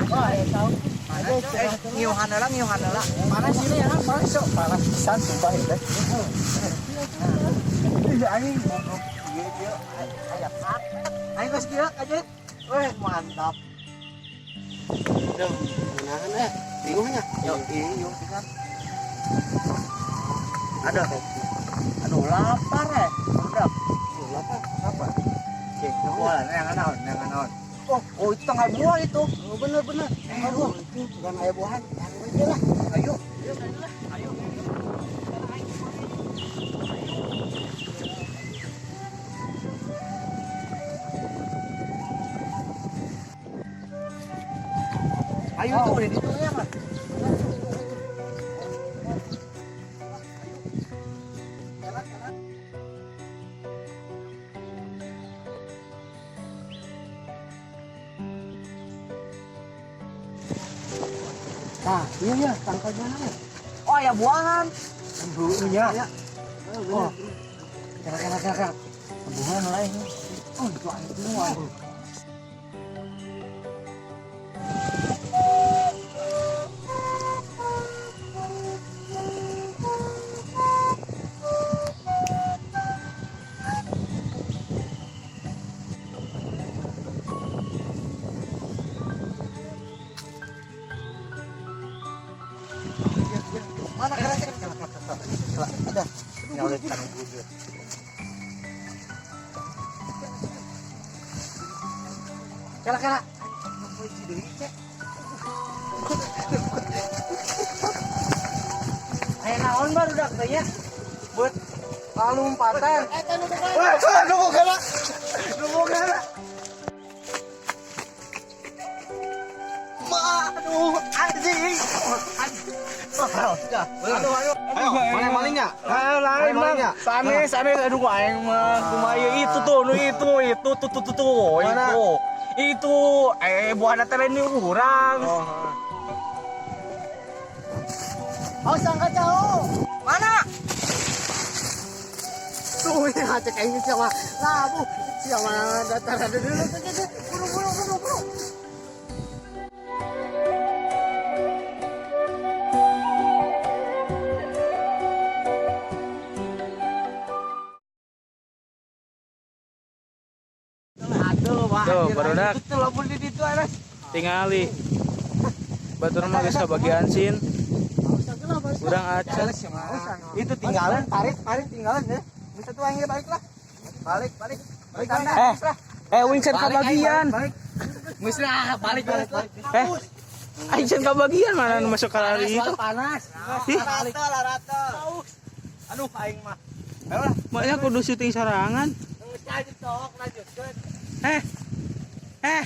Wah, ya tahu. Eh, ngiuhan heula, ngiuhan heula. Panas ini ya, panas sok. Panas pisan sumpah ya teh. Iya aing goblok ieu ieu aya kat. Aing geus kieu aja. Weh, mantap. Duh, menahan eh. Bingung nya. Yo, iya, pisan. Aduh. Aduh, lapar eh. Udah. Lapar. Lapar. Cek, buah yang naon, yang naon. Oh, oh itu tanggal buah itu. Oh, bener bener. Eh, aduh, Itu bukan aya buahan. Yang aja lah. Ayo. Ayo. Ayo tuh, udah itu ya, Mas. Nah, iya ya, tangkal buahan. Oh, ya buahan. Buunya. Oh, Oh. Kira kira kira kira. Buahan lah ini. Oh, itu air semua. Mana kira kira kira kira kira. Ada. Nyalin tanung bujur. Kira kira. Ayo naon baru dak teh ya. Buat lompatan. Wah, nunggu kana. Nunggu kana. Aduh, anjing. Aduh, aduh. Ayo, mana malingnya? Ah, lain Mana bang. malingnya? Sanes, sanes, aduh aing mah kumaha ieu? Itu tuh, nu itu, itu tuh tuh tuh tuh, Mana? itu. Itu eh buahna teh lain urang. Oh. Awas angkat jauh. Mana? Tuh, ya cek aing siapa? Labu. Siapa datar ada dulu. Buru buru buru buru. Aduh, Pak. Tuh, barudak. Itu lamun di ditu anas. Tingali. Batur mah geus kabagian sin. Urang acan. Itu tinggalan parit, parit tinggalan ya. Bisa tuh aing balik lah. Balik, balik. Balik tanda. Eh, eh uing can kabagian. Balik. Geus lah, balik balik. balik. Eh, aing can kabagian mana nu masuk ka lari itu. Panas. Ih. Rata lah rata. Aduh, aing mah. Ayo lah. Maknya kudu syuting sorangan. Geus lanjut sok, lanjutkeun. Eh. Eh.